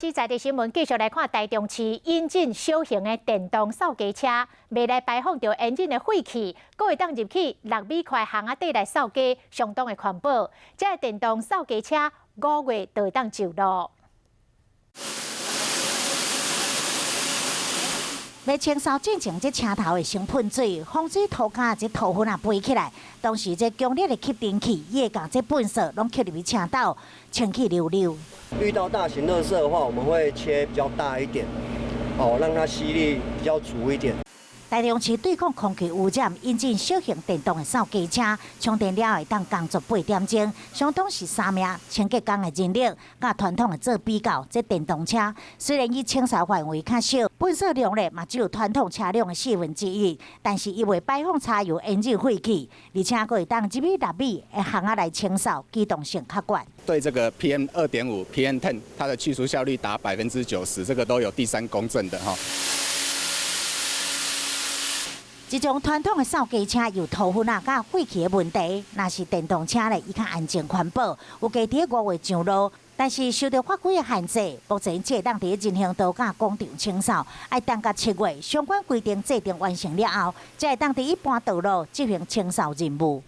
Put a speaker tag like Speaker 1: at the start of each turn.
Speaker 1: 這則新聞繼續來看，台中市引進小型的電動掃街車，袂來排放著煙韌的廢氣，閣會當入去6米寬巷仔底來掃街，相當的環保。這个電動掃街車5月就會當上路。
Speaker 2: 欲清掃進前，這車頭會先噴水，防止塗跤這塗粉仔飛起來。當時這強烈的吸塵器，伊會共這糞掃攏吸入去車斗，清氣溜溜。
Speaker 3: 遇到大型垃圾的話，我們會切比較大一點，哦，讓它吸力比較足一點。
Speaker 2: 台中市對抗空氣污染，引進小型電動的掃街車，充電了後會當工作8點鐘，相當是三名清潔工的人力，佮傳統的做比較，這電動車雖然伊清掃範圍較小，糞掃量咧嘛只有傳統車輛的1/4，但是伊袂排放柴油煙韌廢氣，而且閣會當入去6米的巷仔來清掃，機動性較懸。
Speaker 4: 對這個 PM 2.5、PM10，它的去除效率達90%，這個都有第三公證的哈。
Speaker 2: 這種傳統的掃街車有塗粉仔佮廢氣的問題，若是電動車咧，伊較安靜環保，預計佇5月上路，但是受著法規的限制，目前只會當佇人行道佮廣場清掃，愛等到7月相關規定制定完成了後，才會當佇一般道路執行清掃任務。